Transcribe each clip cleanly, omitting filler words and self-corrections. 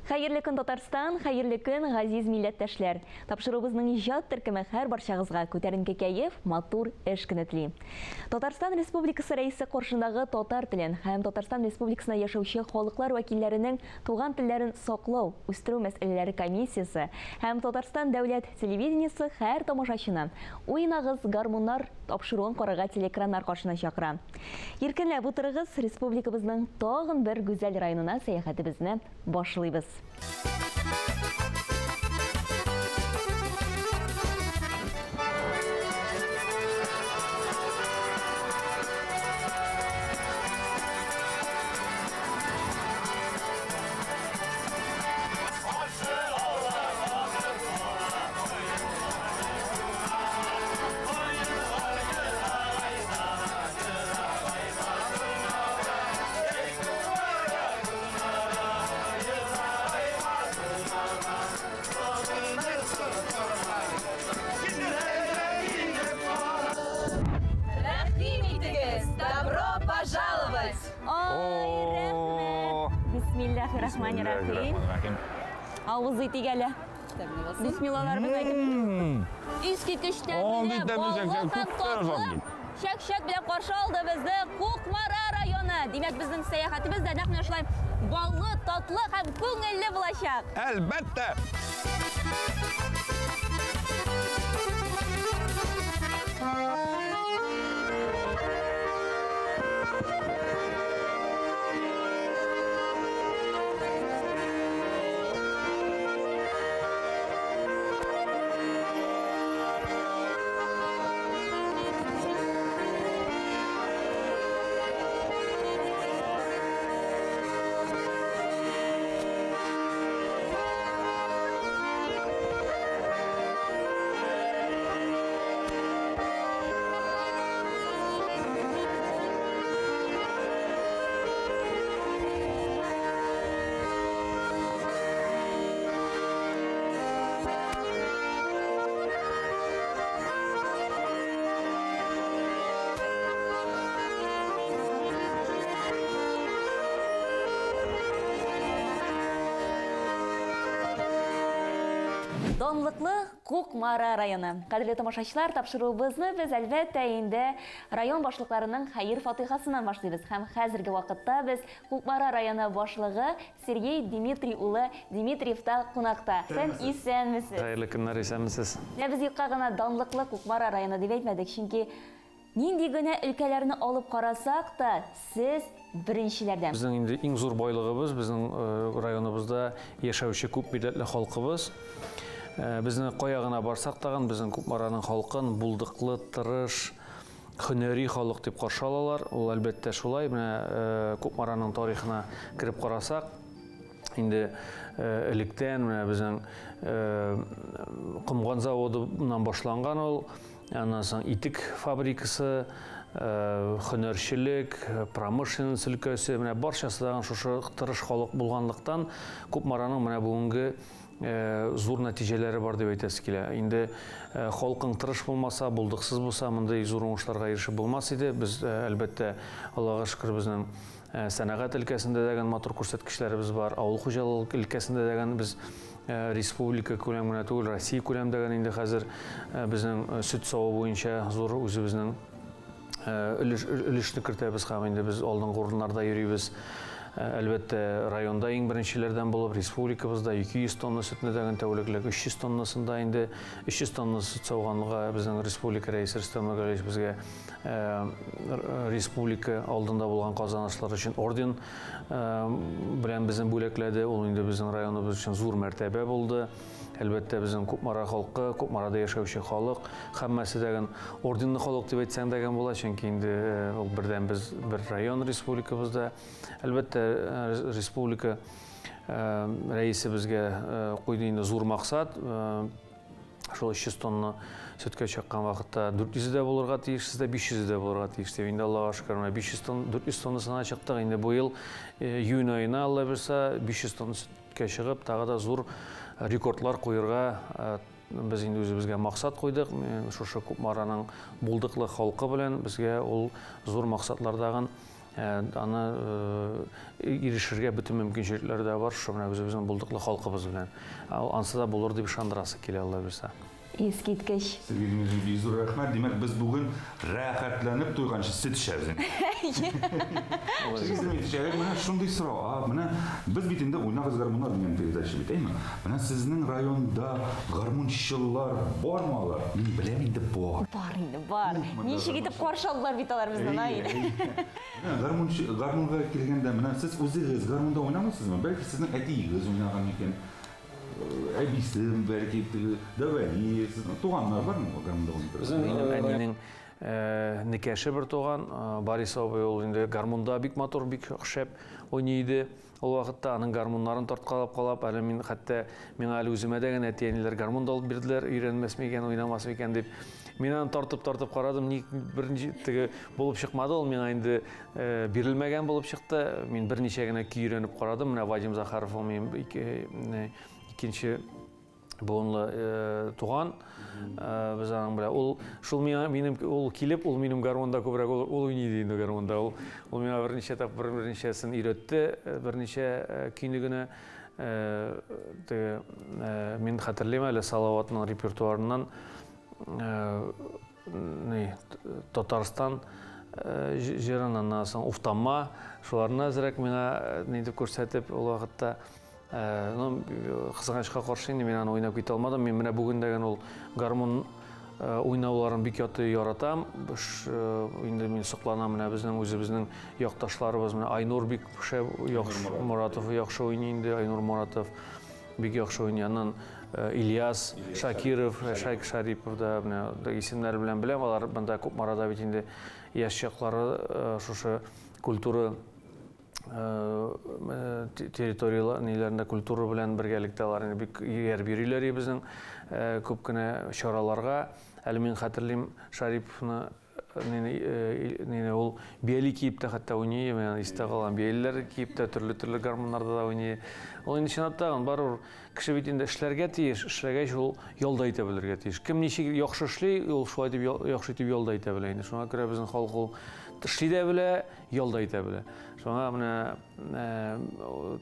Хәерле көн, Татарстан, хәерле көн, газиз милләттәшләр! Тапшыруыбызның иҗат төркеме һәр барчагызга күтәренке кәеф, матур эш көне тели. Татарстан Республикасы Рәисе каршындагы татар телен һәм Татарстан Республикасында яшәүче халыклар вәкилләренең туган телләрен саклау, үстерү мәсьәләләре комиссиясе һәм Татарстан дәүләт телевидениесе һәр тамашачыны Уйнагыз, гармуннар! тапшыруын карарга телеэкраннар каршына чакыра. Иркенләп утырыгыз, республикабызның тагын бер гүзәл районына сәяхәтебезне башлыйбыз. Рәхим итегез! Добро пожаловать! Ай, рәхмәт! Бисмиллахиррахманиррахим. Авыз итик әле. Бисмиллаларыбызны әйтеп. Искиткеч тәмле, баллы һәм татлы чәк-чәк белән каршы алды безне Кукмара районы. Димәк, безнең сәяхәтебез дә нәкъ менә шулай баллы, татлы һәм күңелле булачак. Әлбәттә! Данлыклы Кукмара районы. Кадерле тамашачылар, тапшыруыбызны без, әлбәттә, инде район башлыкларының хәер-фатыйхасыннан башлыйбыз. Һәм хәзерге вакытта без Кукмара районы башлыгы Сергей Димитрий улы Димитриевта кунакта. Сән исәнмесез! Хәерле көннәр, исәнмесез! Менә без юкка гына данлыклы Кукмара районы дип әйтмәдек, чөнки нинди генә өлкәләрне алып карасак та, сез беренчеләрдән. Безнең инде иң зур байлыгыбыз, безнең районыбызда яшәүче күп милләтле халкыбыз. Безне кая гына барсак тагын, безнең Кукмараның халкын булдыклы, тырыш, һөнәри халык дип каршы алалар. Ул, әлбәттә, шулай. Менә Кукмараның тарихына кереп карасак, инде электән менә безнең Комган заводыннан башланган ул. Аннан соң итек фабрикасы, һөнәрчелек, промышленность өлкәсе, менә барчасы да шушы тырыш халык булганлыктан Кукмараның менә бүгенге зур нәтиҗәләре бар дип әйтәсе килә. Инде халкың тырыш булмаса, булдыксыз булса, мондый зур уңышларга ирешеп булмас иде. Без, әлбәттә, Аллага шөкер, безнең сәнәгать өлкәсендә дә матур күрсәткечләребез бар, авыл хуҗалыгы өлкәсендә дә без республика күләм генә түгел, Россия күләмдә генә инде хәзер безнең сөт саву буенча зур үзебезнең өлешне кертәбез һәм инде без алдынгы урыннарда йөрибез. Әлбәттә, районда иң беренчеләрдән булып, республикабызда 200 тонна сөтне дәген тәүлеклек 300 тоннасында инде 300 тонна сөт сауганлыга безнең республика рәисе Рөстәм Нургалиевич безгә республика алдында булган казанышлар өчен орден белән безне бүләкләде. Ул инде безнең районыбыз өчен зур мәртәбә булды. Әлбәттә, безнең Кукмара халкы, Кукмарада яшәүче халык, һәммәсе дә орденлы халык дип әйтсәң дә була, чөнки инде ул бердән без бер район республикабызда. Әлбәттә, республика рәисе безгә куйды инде зур максат. Шул 300 тонна сөткә чыккан вакытта 400 дә булырга тиеш, сездә 500 дә булырга тиеш дип. Инде Аллага шөкер, менә 500 тонна, 400 тоннасына чыктык. Инде бу ел июнь аена Алла бирсә 500 тонна сөткә чыгып, тагы да зур рекордлар куерга без инде үзебезгә максат куйдык. Шушы Кукмараның булдыклы халкы белән безгә ул зур максатлардагын Аны ирешергә бөтен мөмкинчелекләр дә бар, шушы менә үзебезнең булдыклы халкыбыз белән. Ансы да булыр дип ышандырасы килә, Алла бирса. Искиткеч. Сергей Дмитриевич, бик зур рәхмәт. Димәк, без бүген рәхәтләнеп туйганчы сөт эчәбез инде. Сергей Дмитриевич, әле менә шундый сорау. А, менә без бит инде Уйнагыз гармуннар дигән передача бит, әйме? Менә сезнең районда гармунчылар бармы алар? Мин беләм инде бар. Бар инде, бар. Ничек итеп каршы алдылар бит алар безне, Наил. Менә гармунчы, гармунга килгәндә, менә сез үзегез гармунда уйнамыйсызмы? Бәлки сезнең әтиегез уйнаган микән? Әбисе, бәлки, дәү әни, туганнар бармы гармунда уйный торган? Безнең минем әнинең энекәше бер туган, Борис абый, ул инде гармунда бик матур, бик шәп уйный иде. Ул вакытта аның гармуннарын тарткалап калап, әле мин хәтта миңа әле үземә дә генә әти-әниләр гармун да алып бирделәр, өйрәнмәс микән, уйнамас микән дип. Мин аны тартып-тартып карадым, ник берничә теге булып чыкмады, ул миңа инде бирелмәгән булып чыкты. Мин берничә генә көй өйрәнеп карадым. Менә Вадим Захаров ул минем икенче буынлы туган. Без аның белән ул шул миңа минем ул килеп, ул минем гармунда күбрәк ул, ул уйный иде инде гармунда. Ул, ул миңа берничә тапкыр берничәсен өйрәтте, берничә көйне генә. Теге мин хәтерлим әле Салаватның репертуарыннан ни Татарстан җырын, аннан соң Уфтанма, шуларны әзрәк миңа ни дип күрсәтеп ул вакытта. Ну, кызганычка каршы инде мин аны уйнап китә алмадым. Мин менә бүген дә ул гармун уйнауларын бик яратам. Инде мин сокланам менә безнең үзебезнең якташларыбыз. Менә Айнур бик шәп, яхшы, Моратов яхшы уйный инде, Айнур Моратов бик яхшы уйный. Аннан Ильяс Шакиров, Шайк Шарипов да менә исемнәре белән беләм. Алар монда Кукмарада бит инде яшь чаклары шушы культура территорияләр ниләрендә культура белән бергәлектә алар инде бик ияреп йөриләр безнең күп кенә чараларга. Әле мин хәтерлим Шариповны, нине ул биялей киеп тә хәтта уйный, мин истә калган, биялейләр киеп тә төрле-төрле гармуннарда да уйный. Ул инде чынлап та барыбер кеше бит инде эшләргә тиеш, эшләгәч ул ял да итә белергә тиеш. Кем ничек яхшы эшли, ул шулай итеп яхшы итеп ял да итә белә инде. Шуңа күрә безнең халык ул эшли дә белә, ял да итә белә. Шуңа менә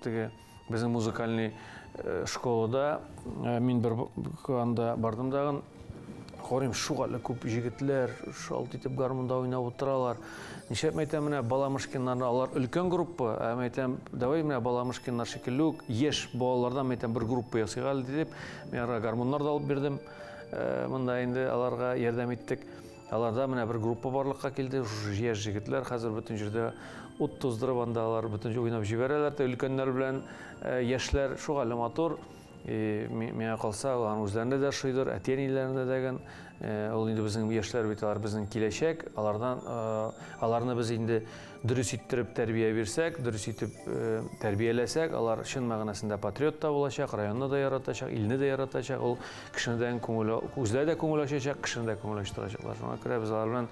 теге безнең музыкальный школада мин бер анда бардым дагын, карыйм, шугале күп җегетләр шалт итеп гармунда уйнап утыралар. Нишләп әйтәм, менә Баламышкиннарны, алар өлкән группа, ә мин әйтәм, давай менә Баламышкиннар шикелле үк яшь балалардан әйтәм бер группа ясыйк әле дип, мин аларга гармуннар да алып бирдем. Монда инде аларга ярдәм иттек. Аларда менә бер группа барлыкка килде, яшь җегетләр хәзер бөтен җирдә ут туздырып анда алар бөтен уйнап җибәрәләр, өлкәннәр белән яшьләр шугале матур. Миңа калса, аларның үзләренә дә ошыйдыр, әти-әниләренә дә ген. Ул инде безнең яшьләр бит, алар безнең киләчәк. Алардан, аларны без инде дөрес иттереп тәрбия бирсәк, дөрес итеп тәрбияләсәк, алар чын мәгънәсендә патриот та булачак, районны да яратачак, илне дә яратачак. Ул кешене дә күңеле, үзләре дә күңел ачачак, кешене дә күңел ачтырачаклар. Шуңа күрә без алар белән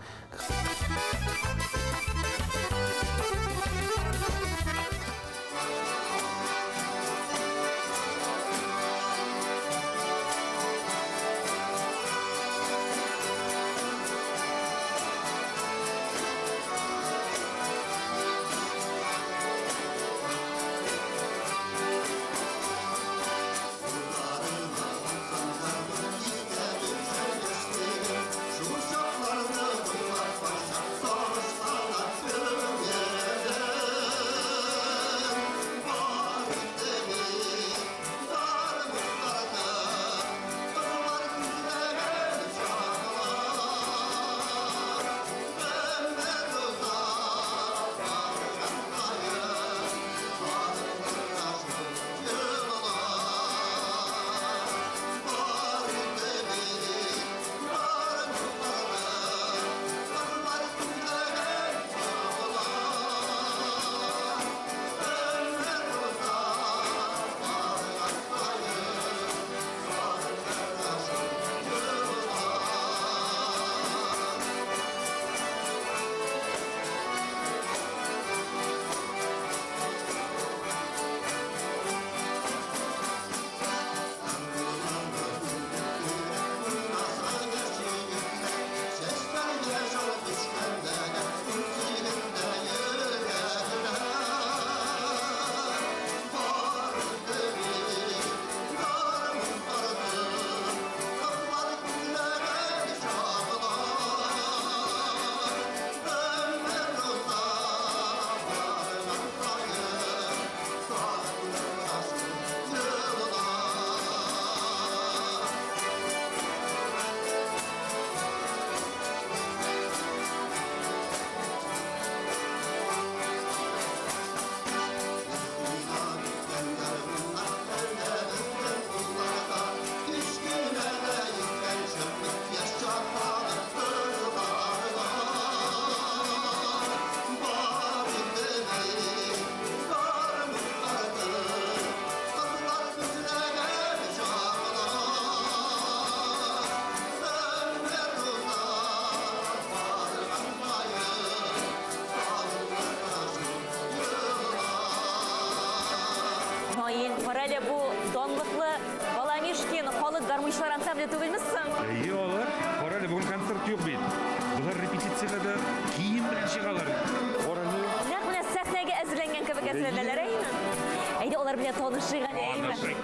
данлыклы Баламишкин халык гармунчылар ансамбле түгелме соң? Әйе, алар. Кара әле, бүген концерт юк бит. Болар репетициягә дә кием белән чыгалар. Кара әле. Нәкъ менә сәхнәгә әзерләнгән кебек әзерләнәләр, әйеме? Әйдә, алар белән танышыйк әле, әйеме? Танышыйк.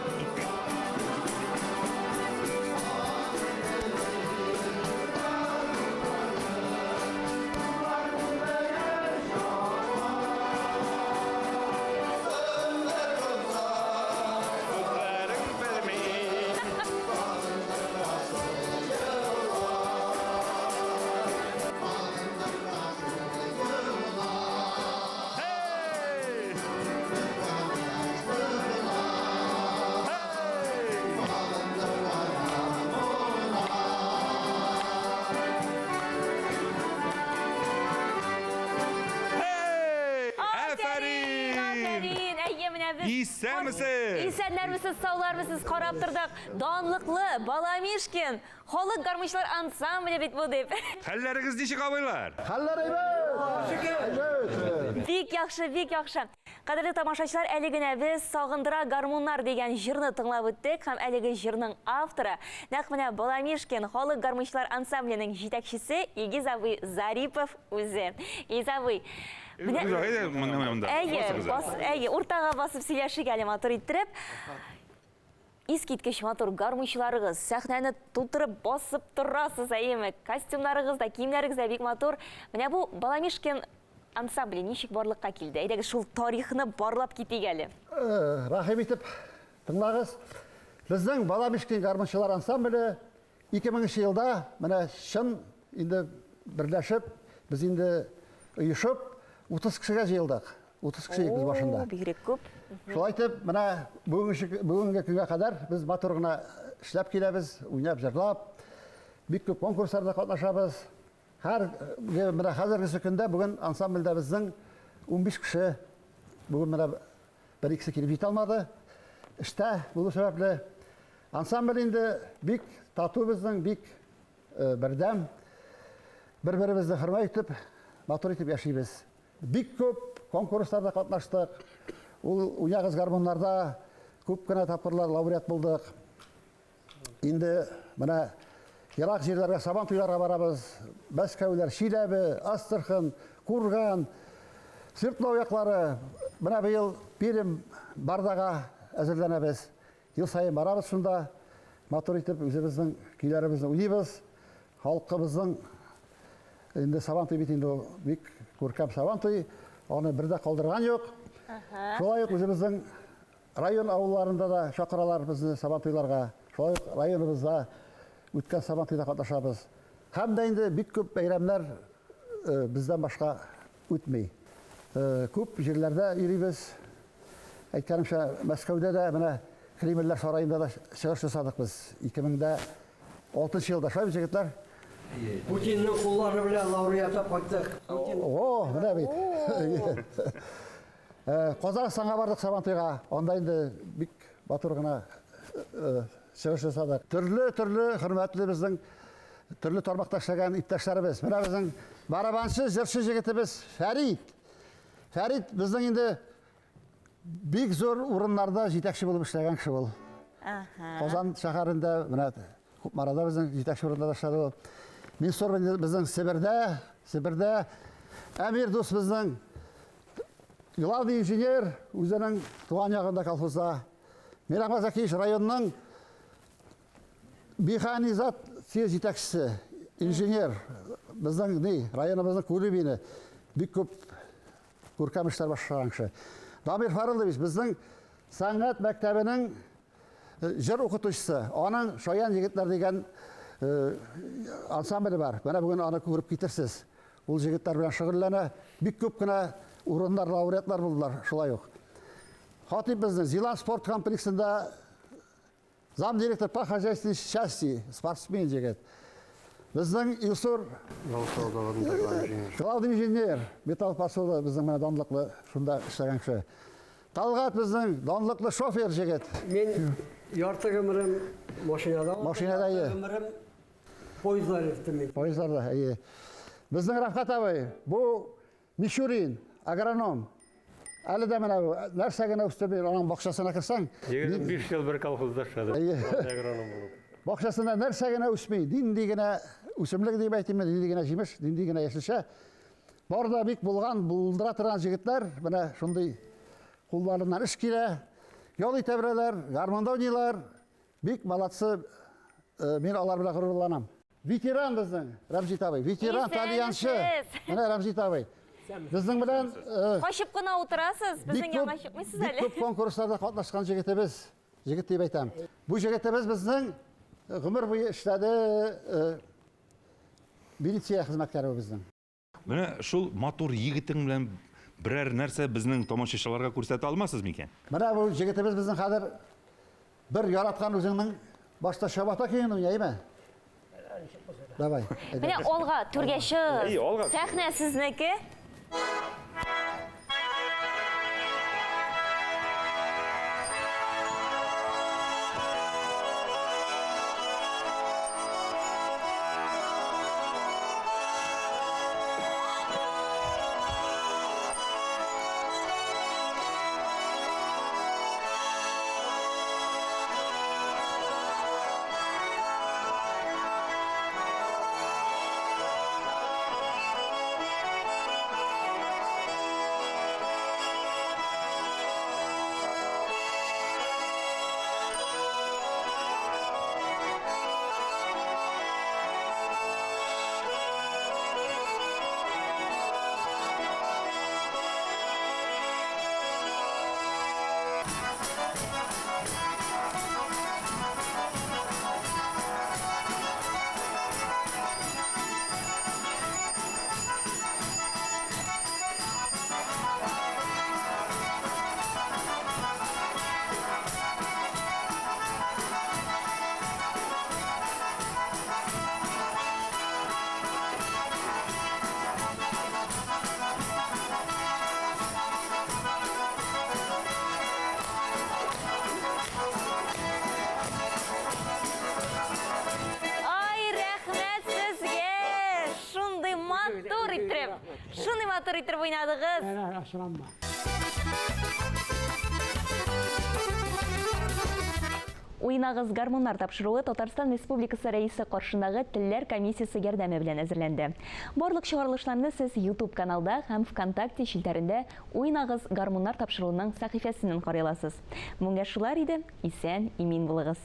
Афәрин! Афәрин! Әйе, менә без Исәнмесез! Исәннәрмесез, саулармысез, карап тордык. Данлыклы Баламишкин халык гармунчылар ансамбле бит бу дип. Хәлләрегез ничек, абыйлар? Хәлләр әйбәт! Әйбәт! Бик яхшы, бик яхшы. Кадерле тамашачылар, әле генә без Сагындыра гармуннар дигән җырны тыңлап үттек һәм әлеге җырның авторы нәкъ менә Баламишкин халык гармунчылар ансамбленең җитәкчесе Илгиз абый Зарипов үзе. Илгиз абый, менә Әйе, бас, әйе, уртага басып сөйләшик әле матур иттереп. Искиткеч матур гармунчыларыгыз, сәхнәне тутырып басып торасыз, әйеме? Костюмнарыгыз да, киемнәрегез дә бик матур. Менә бу Баламишкин ансамбле ничек барлыкка килде? Әйдәгез, шул тарихны барлап китик әле. Рәхим итеп тыңлагыз. Безнең Баламишкин гармунчылар ансамбле 2000 нче елда менә чын инде берләшеп, без инде оешып 30 кешегә җыелдык. 30 кеше идек без башында. Бигрәк күп. Шулай итеп, менә бүгенге бүгенге көнгә кадәр без матур гына эшләп киләбез, уйнап, җырлап, бик күп конкурсларда катнашабыз. Һәр менә хәзерге көндә бүген ансамбльдә безнең 15 кеше бүген менә бер икесе килеп җитә алмады. Эштә булу сәбәпле ансамбль инде бик тату безнең, бик бердәм. Бер-беребезне хөрмәт итеп, матур итеп яшибез. Бик күп конкурсларда катнаштык. Ул уйнагыз гармуннарда күп кенә тапкырлар лауреат булдык. Инде менә ерак җирләргә сабан туйларга барабыз. Мәскәүләр, Чиләбе, Астрахань, Курган, Свердлов яклары. Менә быел Пермь, Бардага әзерләнәбез. Ел саен барабыз шунда. Матур итеп үзебезнең көйләребезне уйныйбыз. Халкыбызның инде Сабантуй бит инде ул бик күркәм Сабантуй. Аны бер дә калдырган юк. Шулай ук үзебезнең район авылларында да чакыралар безне Сабантуйларга. Шулай ук районыбызда үткән Сабантуйда катнашабыз. Һәм дә инде бик күп бәйрәмнәр бездән башка үтми. Күп җирләрдә йөрибез. Әйткәнемчә, Мәскәүдә дә менә Кремльләр сараенда да чыгыш ясадык без 2006 елда. Шулай бит, егетләр? Путинның куллары белән лауреат кайттык. О, менә бит. Казахстанга бардык Сабантуйга. Анда инде бик матур гына чыгыш ясадык. Төрле-төрле хөрмәтле безнең төрле тармакта эшләгән иптәшләребез. Менә безнең барабанчы, җырчы җегетебез Фәрит. Фәрит безнең инде бик зур урыннарда җитәкче булып эшләгән кеше ул. Казан шәһәрендә, менә Кукмарада безнең җитәкче урында да эшләде ул. Минсур безнең Себердә, Себердә Әмир дус безнең главный инженер, үзенең туган ягында колхозда. Мирәхмәт Закиевич районның механизация җитәкчесе, инженер, безнең ни, районыбызның Кулибине бик күп күркәм эшләр башкарган кеше. Дамир Фарылович безнең сәнгать мәктәбенең җыр укытучысы. Аның Шаян егетләр дигән ансамбле бар. Менә бүген аны күреп китерсез. Ул җегетләр белән шөгыльләнә. Бик күп кенә урыннар, лауреатлар булдылар шулай ук. Хатип безнең Зилан спорт комплексында замдиректор по хозяйственной части, спортсмен җегет. Безнең Илсур главный инженер, металл посуда безнең менә данлыклы шунда эшләгән кеше. Талгат безнең данлыклы шофер җегет. Мин ярты гомерем машинада. Машинада, әйе. Гомерем поездлар йөрттем мин. Поездларда, әйе. Безнең Рафкат абый, бу Мичурин, агроном. Әле дә менә нәрсә генә үстерми, аның бакчасына керсәң. 25 ел бер колхозда эшләдем. Агроном булып. Бакчасында нәрсә генә үсми, нинди генә үсемлек дип әйтимме, нинди генә җимеш, нинди генә яшелчә. Бар да бик булган, булдыра торган җегетләр, менә шундый кулларыннан эш килә. Ял итә беләләр, гармунда уйныйлар. Бик молодцы, э, мин алар белән горурланам. Ветеран безнең, Рәмзит абый, ветеран тальянчы. Менә Рәмзит абый. Безнең белән э, Качып кына утырасыз, безнең янга чыкмыйсыз әле. Бик күп конкурсларда катнашкан җегетебез. Җегет дип әйтәм. Бу җегетебез безнең э, гомер буе эшләде милиция хезмәткәре безнең. Менә шул матур егетең белән берәр нәрсә безнең тамашачыларга күрсәтә алмассыз микән? Менә бу җегетебез безнең хәзер бер яраткан үзеңнең башта чабата көен уйна, әйме? Давай. Менә алга, түргә чыгыгыз. Сәхнә сезнеке. Ай, рәхмәт сезгә! Шундый матур иттереп, шундый матур иттереп уйнадыгыз. Ашыранма. Уйнагыз гармуннар тапшыруы Татарстан Республикасы Рәисе каршындагы Телләр комиссиясе ярдәме белән әзерләнде. Барлык чыгарылышларны сез YouTube каналда һәм ВКонтакте челтәрендә Уйнагыз гармуннар тапшыруының сәхифәсеннән карый аласыз. Бүгенгә шулар иде, исән, имин булыгыз.